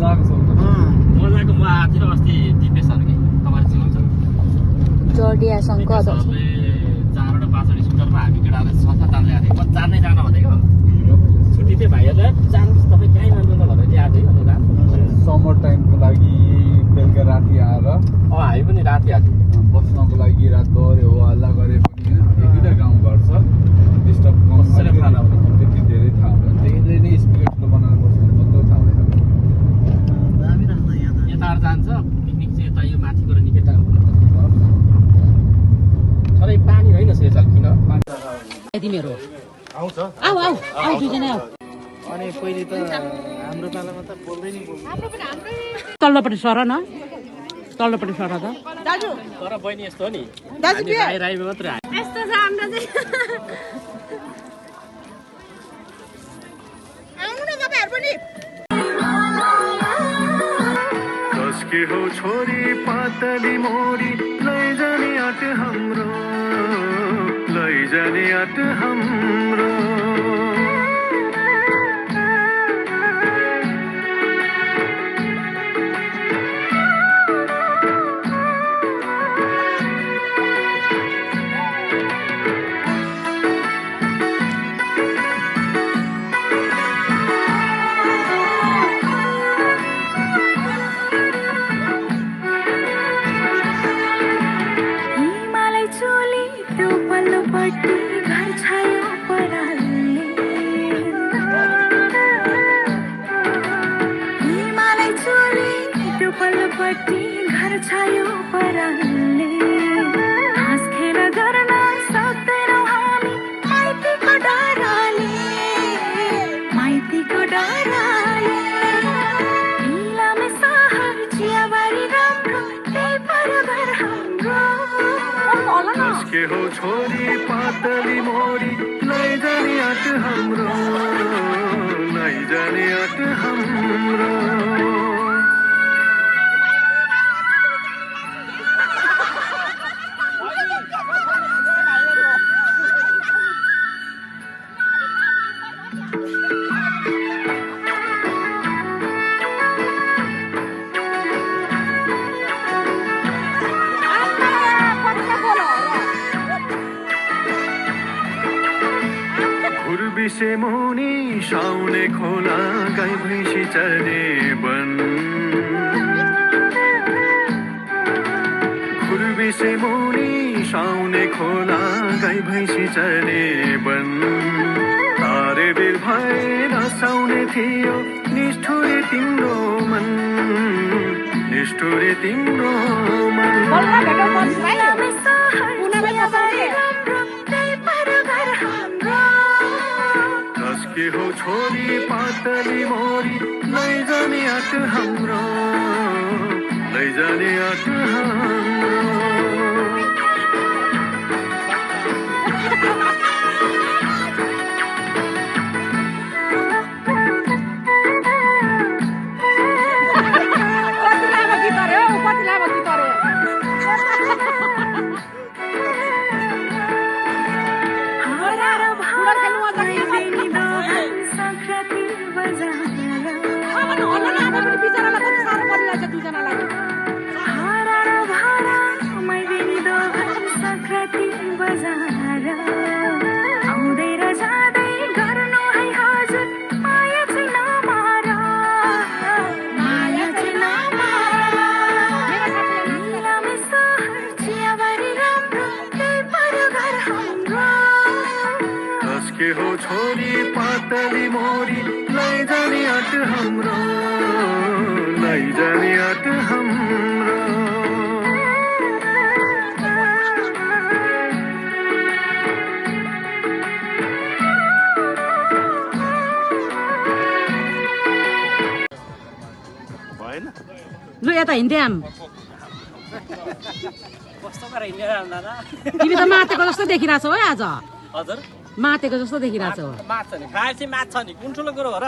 मजाको छ मजाको म आएको थिएँ अस्ति दिपेशहरू कि तपाईँले चिनाउँछ जर्डिया शङ्कर 4वटा 5वटा स्कुटरमा हामी केटाहरूले 6-7 जना ल्याएको थियौँ 4 नै जान भनेको छुट्टी थियो भाइहरूलाई जानुहोस् तपाईँ कहीँ जानु भनेर ल्याएको थियो जानु समर टाइमको लागि बेलुका राति आएर हामी पनि राति आएको थियौँ बस्नको लागि रातभर हो हल्ला गरे पनि होइन एक दुईवटा गाउँ घर छ डिस्टर्ब कसैले थाहा नहुने। त्यति धेरै थाहा हुँदैन त्यहीले नै स्पिकर ठुलो बनाएर बस्नु कस्तो थाहा हुँदैन यताबाट जान्छ पिकनिक चाहिँ यता यो माथिको र निकै टाढो सधैँ पानी होइन सेजल किन तिमीहरू आउँछ आऊ आऊ आऊ दुईजना आऊ अनि पहिले त हाम्रो पालामा त बोल्दै नि तल्लोपट्टि सर न तल्लोपट्टि सर त दाजु तर बहिनी यस्तो हो नि दाजु हामी राई राईमा मात्रै आयो यस्तो छ हाम्रो चाहिँ आउनु न तपाईँहरू पनि कसकी हो छोरी पातली मोरी लैजाने आँट हाम्रो लैजाने आँट हाम्रो घर छायो परालले हाँस खेल गर्न सक्दैनौँ हामी माइतीको डराले इलामे सहर चियाबारी राम्रो त्यही पर घर हाम्रो कसके हो छोरी पातली मोरी लैजाने आँट हाम्रो लैजाने आँट हाम्रो से मुनि साउने खोला गाई भैँसी चर्ने वन खुर्बी से मुनि साउने खोला गाई भैँसी चर्ने वन तारे बेर भएर साउने थियो निष्ठुरे तिम्रो मन निष्ठुरे तिम्रो मन के हो छोरी पातली मोरी लैजाने आँट हाम्रो लैजाने आँट हाम्रो के हो छोरी पातली मोरी लैजाने आँट हाम्रो लैजाने आँट हाम्रो भएन लु यता हिँड्याम कस्तो गरेर हिँडेर दादा तिमी त मातेको जस्तो देखिरहेछौ है आज हजुर मातेको जस्तो देखिरहेछौ माछा नि खाएपछि माछा नि कुन ठुलो कुरो हो र